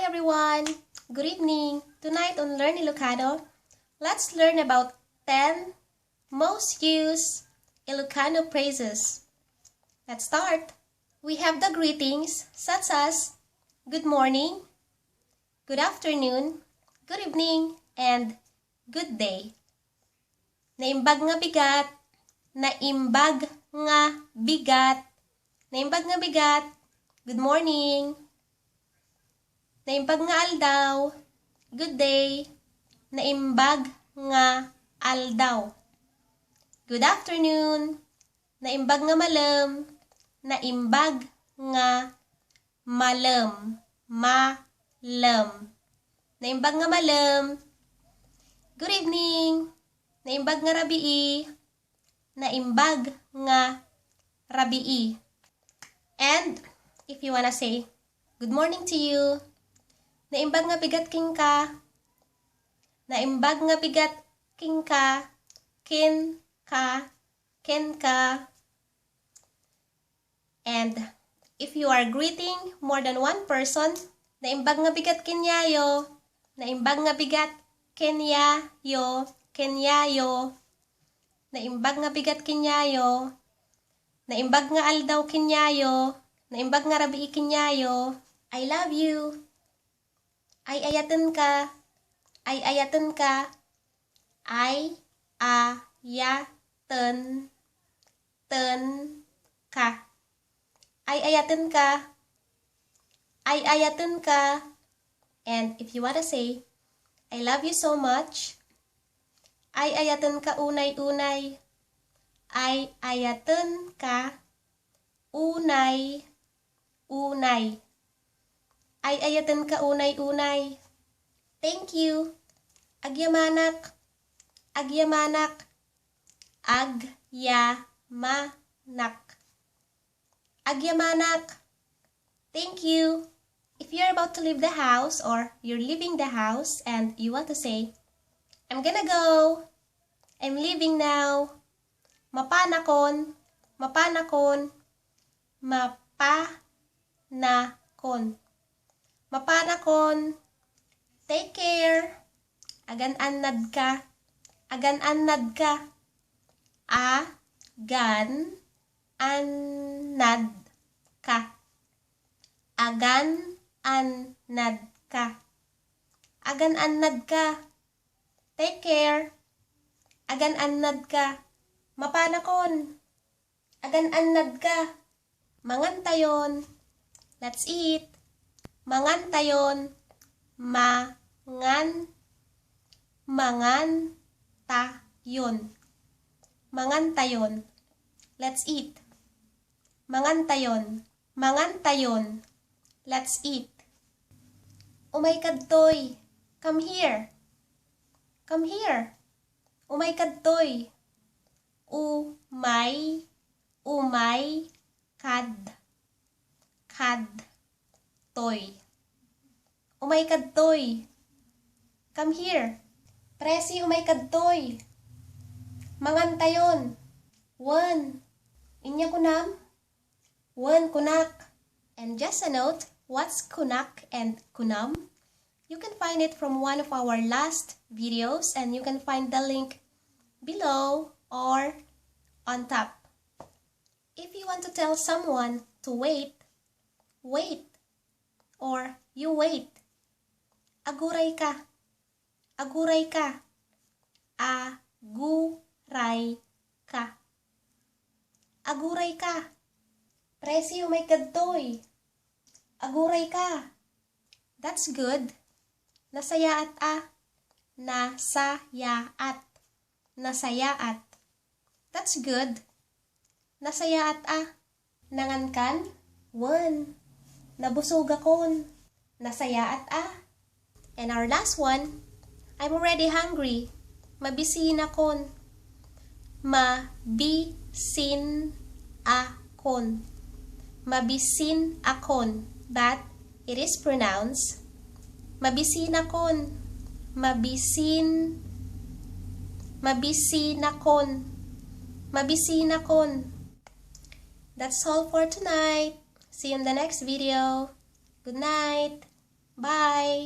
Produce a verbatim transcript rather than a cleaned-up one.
Everyone, good evening. Tonight on Learn Ilocano, let's learn about ten most used Ilocano phrases. Let's start. We have the greetings such as good morning, good afternoon, good evening, and good day. Naimbag nga bigat. Naimbag nga bigat. Naimbag nga bigat. Good morning. Naimbag nga aldaw. Good day. Naimbag nga aldaw. Good afternoon. Naimbag nga malem. Naimbag nga malem. Malem. Naimbag nga malem. Good evening. Naimbag nga rabii. Naimbag nga rabii. And if you wanna say, good morning to you. Naimbag nga bigat kenka. Naimbag nga bigat kenka. Kenka. Kenka. And if you are greeting more than one person, naimbag nga bigat kenyayo. Naimbag nga bigat kenyayo. Kenyayo. Naimbag nga bigat kenyayo. Naimbag nga aldaw kenyayo. Naimbag nga rabii kenyayo. I love you. Ay-ayatenka. Ay-ayatenka. Ay-ayaten. Ten. Ka. Ay-ayatenka. Ay-ayatenka. And if you wanna say, I love you so much. Ay-ayatenka unay-unay. Ay-ayatenka unay-unay. Ay-ayatenka unay-unay. Thank you. Agyamanak. Agyamanak. Agyamanak. Agyamanak. Thank you. If you're about to leave the house or you're leaving the house and you want to say, I'm gonna go. I'm leaving now. Mapanakon. Mapanakon. Mapanakon. Mapanakon. Take care. Agan-annadka. Agan-annadka. Agan-annadka. Agan-annadka. Agan-annadka. Take care. Agan-annadka. Mapanakon. Agan-annadka. Mangantayon. Let's eat. Mangantayon. Mangan. Mangantayon. Mangantayon. Let's eat. Mangantayon. Mangantayon. Let's eat. Umaykadtoy. Come here. Come here. Umaykadtoy. Umay, umaykad, kadtoy. Umaykadtoy. Come here. Presi, umaykadtoy. Mangantayon. Wen. Ania kunam? Wen kunak. And just a note, what's kunak and kunam? You can find it from one of our last videos and you can find the link below or on top. If you want to tell someone to wait, wait, or you wait. Aguray ka. Aguray ka. Aguray ka. Aguray ka. Presi, umaykadtoy. Aguray ka. That's good. Nasayaat a. Nasayaat. Nasayaat. That's good. Nasayaat a. Nangankan? Wen. Nabusogakon. Nasayaat a. And our last one, I'm already hungry. Mabisinakon. Mabisinakon. Mabisinakon. But it is pronounced mabisinakon. Mabisin. Mabisinakon. Mabisinakon. That's all for tonight. See you in the next video. Good night. Bye!